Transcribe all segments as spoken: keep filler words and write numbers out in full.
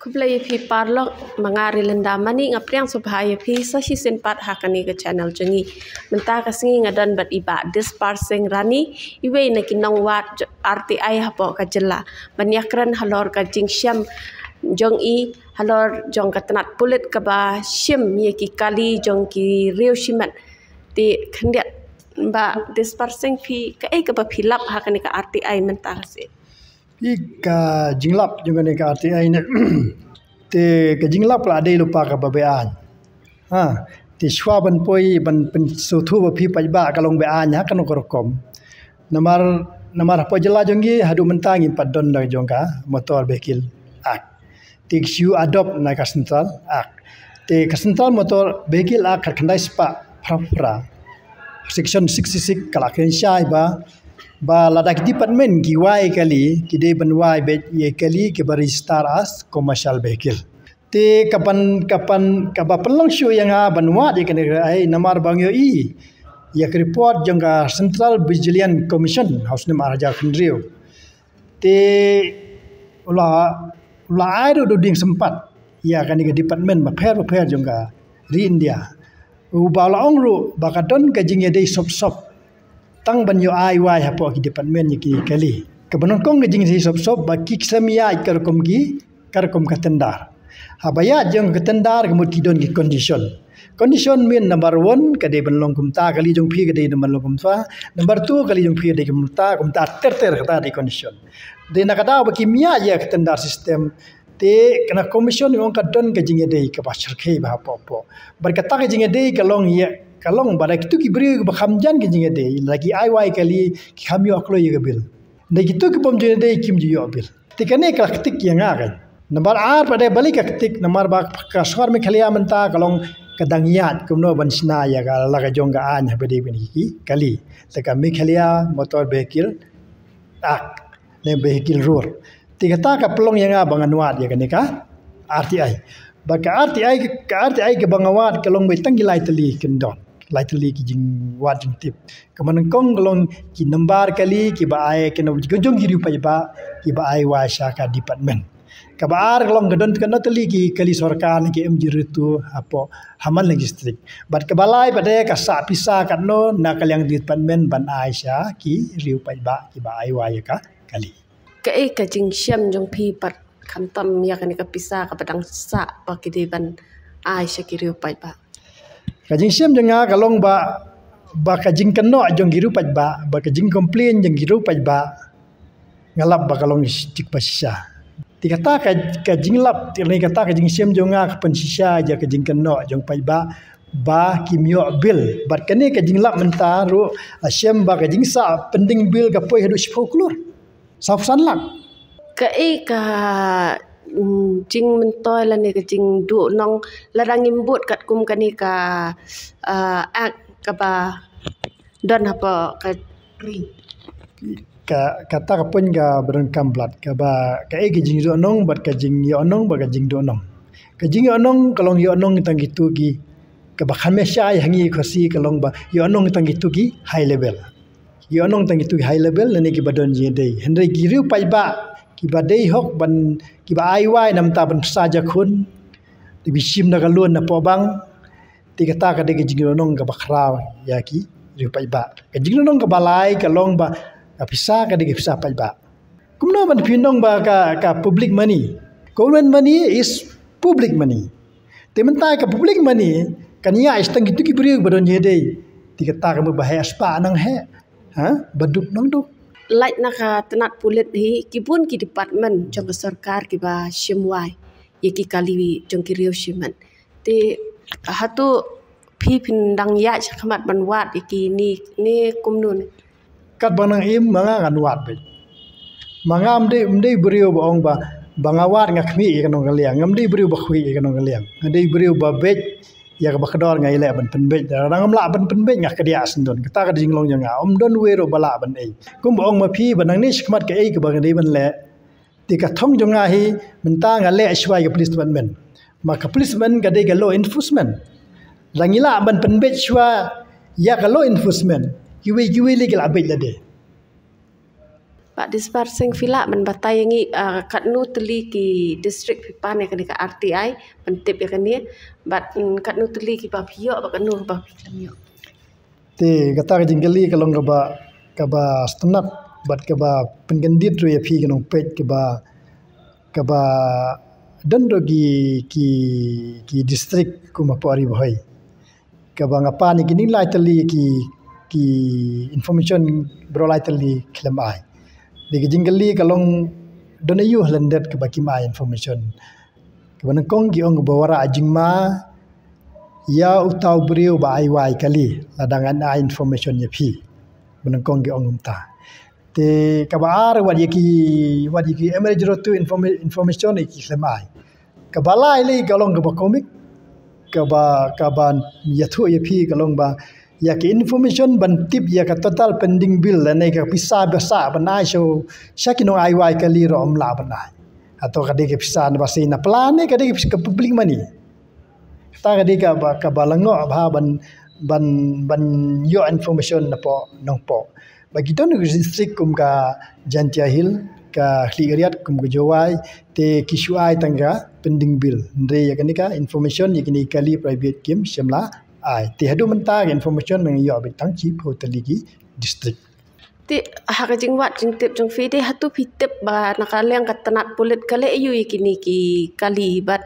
Khublei ïa phi paralok, ma nga Rilinda Manik, nga pdiang sngewbha ïa phi sa shisien pat ha kane ka channel jong ngi. Mynta ka sngi nga don bad i Bah Dispar Singh Rani, iwei na ki nongwad R T I hapoh ka jylla, ban ïakren halor ka jingshem jong i halor jong ka tnat pulit kaba shim ïa ki kali jong ki riew shimet. Te khyndiat, Bah Dispar Singh, phi, kaei kaba phi lap ha kane ka R T I mynta ka sngi? Phi, ka jinglap jong kane ka R T I ne, te ka jinglap la dei lypa kaba beaiñ. Ha, te shuwa ban poi ban pynsngewthuh ba phi paidbah ka long beaiñ ha kano ka rukom. Namar, namar hapoh jylla jong ngi haduh mynta ngim pat don la jong ka Motor Vehicle Act. Te ki shu adopt na ka Central Act. Te ka Central Motor Vehicle Act ka khyndai spah phra phra, section sixty-six, ka la kren shai ba, ba lada ki department ki wai kali, ki dei ban wai beit ïa kali kiba register as commercial vehicle. Te kaban, kaban, kaba pynlong shuh ïa nga ban wad ïa kane ka R T I namar ba nga ïohi ïa ka report jong ka Central Vigilance Commission ha u snem ar hajar khyndai. Te u la, u la ai ruh da u dieng sympat ïa kane ka department bapher bapher jong ka ri India, uba u la ong ruh ba ka don ka jingïadei sop sop tang ban ïoh ai wai hapoh ki department ïa ki kali. Kaba nyngkong ka jingïadei sop sop ba ki khlem ïaid ka rukom ki, ka rukom ka tender. Haba ïaid jong ka tender ka mut ki don ki condition. Condition min, number one, ka dei ban long kumta, kali jong phi ka dei ban long kumta. Number two, kali jong phi ka dei kumta, kumta ter ter, kata dei condition. Dei na ka daw ba kim ïaid ïa ka tender system, te ka na commission ong ka don ka jingïadei kaba shyrkhei bha hapoh poh. Bad kata ka jingïadei ka long ïa, ka long ba da kitu ki briew ba kham jan ka jingïadei, la ki ai wai kali, ki kham ïoh kloi ïa ka bill. Da kitu ki bym jingïadei kim ju ïoh bill. Te kane ka la ktik ïa nga kan. Namar ar pat de balei ka ktik, namar ba ka sorkar Meghalaya mynta ka long ka dang ïaid kumno ban shna ïa ka la ka jong ka aiñ haba dei ban ki kali. Te ka Meghalaya Motor Vehicle Act ne Vehicle Rule. Te kata ka pynlong ïa nga ba ngan wad ïa kane ka R T I. Ba ka R T I, ka R T I kaba nga wad ka long ba tang ki lai tylli kin don. Lai tylli ki jingwad jingtip. Kaba nyngkong ka long ki nambar kali kiba ai, kane ka jong ki riew paidbah kiba ai wai sha ka department. Kaba ar ka long ka don kano tylli ki kali sorkar ne ki M G R two hapoh ha man la ki district. Bad kaba lai pat de ka sah pisa katno na ka liang department ban ai sha ki riew paidbah kiba ai wai ïa ka kali. Kaei ka jingshem jong phi pat khamtam ïa kane ka pisa kaba dang sah ba ki dei ban ai sha ki riew paidbah? Ka jingshem jong nga ka long ba, ba ka jingkynnoh jong ki riew paidbah, ba ka jingcomplain jong ki riew paidbah, nga lap ba ka long shi-, jik ba shisha. Te kata ka, ka jinglap, te kata ka jingshem jong nga ka pynshisha ïa ka jingkynnoh jong paidbah ba kim ïoh bill. Bad kane ka jinglap mynta ruh la shem ba ka jingsah pending bill ka poi haduh shiphew klur. Saw phew san lak. Kaei ka, mm, jingmyntoi lane ka jingduhnong lada ngim bud katkum kane ka, ah, act kaba don hapoh ka ri? Ka, kata ka point kaba donkam bad kaba, kaei ka jingduhnong bad ka jingïohnong bad ka jingduhnong. Ka jingïohnong ka long ïohnong tang kitu ki, kaba kham ïa shai ha ngi Khasi ka long ba ïohnong tang kitu ki high level. Ïohnong tang kitu ki high level lane kiba don jingïadei. Hynrei ki riew paidbah kiba dei hok ban, kiba ai wai namar ban pynsa jakhun, kiba shim da ka loan na poh bank, te kata ka dei ka jingïohnong kaba khraw ïa ki riew paidbah. Ka jingïohnong kaba lai ka long ba ka pisa ka dei ka pisa paidbah. Kumno ban pynong ba ka, ka public money? Government money is public money. Te mynta ka public money kan ïaid tang kitu ki briew ba don jingïadei. Te kata ka mut ba heh spah nang heh, ha, ba duk nang duk. Lait na ka tnat pulit hi, ki bun ki department jong ka sorkar kiba shim wai ïa ki kali jong ki riew shimet. Te hato phi phin dang ïaid shakhmat ban wad ïa kine ne kumno ne? Katba nang im ma nga ngan wad beit. Ma nga ym dei, ym dei briew ba ong ba, ba nga wad nga khmih ïa ka nongkyndong. Ngam dei briew ba khmih ïa ka nongkyndong. Nga dei briew ba beit ïa kaba kdor nga ïaleh ban pynbeit. Lada ngam lah ban pynbeit nga kdiah syndon. Kata ka jinglong jong nga. Ym don wei ruh ba lah ban ei. Kumba ong ma phi ba nangne shakhmat kaei kaba nga dei ban leh. Te ka thong jong nga hi, mynta nga leh shuwa ïa ka police department. Ma ka police department ka dei ka law enforcement. Lada ngi lah ban pynbeit shuwa ïa ka law enforcement, kiwei kiwei lei ki lah beit lade. Bah Dispar Singh, phi lah ban batai ïa ngi, ah, katno tylli ki district phi pan ïa kane ka R T I, ban tip ïa kane, bad, mm, katno tylli kiba phi ïoh bad katno ba phi khlem ïoh? Te kata ka jingkylli ka long kaba, kaba sngewtynnat bad kaba pynkyndit ruh ïa phi ki nongpeit, kaba, kaba don ruh ki, ki, ki district kum hapoh Ri Bhoi kaba nga pan ïa kine lai tylli ki, ki information baroh lai tylli khlem ai. Te ka jingkylli ka long don aiu ha lyndet kaba kim ai information. Kaba nyngkong ki ong kaba wanrah jingma ïa uta u briew ba ai wai kali, lada ngan ai information ïa phi. Kaba nyngkong ki ong kumta. Te kaba ar, wat ïa ki, wat ïa ki M L A zero two informa-, information ïa ki khlem ai. Kaba lai lei ka long kaba komik, kaba, kaba ïathuh ïa phi ka long ba ïa ki information ban tip ïa ka total pending bill lane ka pisa ba sah ban ai sha, sha ki nong ai wai kali ruh ym lah ban ai. Hato ka dei ka pisa na ba sei na plan ne ka dei ka pisa ka public money. Kata ka dei kaba, kaba lyngngoh bha ban, ban, ban ïoh information napoh Nongpoh. Ba ki don ki district kum ka Jaintia Hills, ka Khliehriat, kum ka Jowai, te ki shu ai tang ka pending bill. Hynrei ïa kane ka information ïa kine kali private kim shym la ai. Te haduh mynta ka information nang ïoh beit tang shiphew tylli ki district. Te ha ka jingwad jingtip jong phi, te hato phi tip ba na ka liang ka tnat pulit ka leh aiu ïa kine ki kali bad,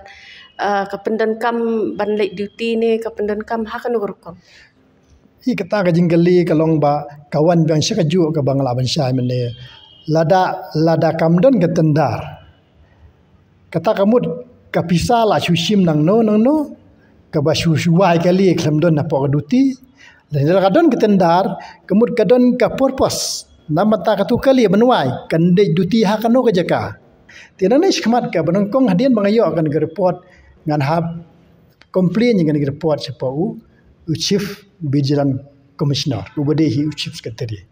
ah, ka pyndonkam ban leit duty ne ka pyndonkam ha kano ka rukom? Ïa kata ka jingkylli ka long ba ka wan biang sha kajuh kaba nga lah ban shai mynne. Lada, lada kam don ka tender, kata ka mut ka pisa la shu shim nangno nangno, kaba shu, shu wai kali khlem don hapoh ka duty. Lada ka don ka tender, ka mut ka don ka purpose. Namar kata katu kali ban wai, kan leit duty ha kano ka jaka. Te nangne shakhmat kaba nyngkong hadien ba nga ïoh kane ka report, ngan hap complain ïa kane ka report shapoh u, u Chief Vigilant Commissioner, uba dei hi u Chief Secretary.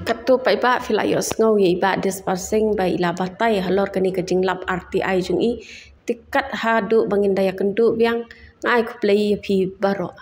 Katto pat i Bah, phi la ïohsngew ïa i Bah Dispar Singh ba i la batai halor kane ka jinglap R T I jong i. Te kat haduh ba ngin da ïakynduh biang, nga ai khublei ïa phi baroh.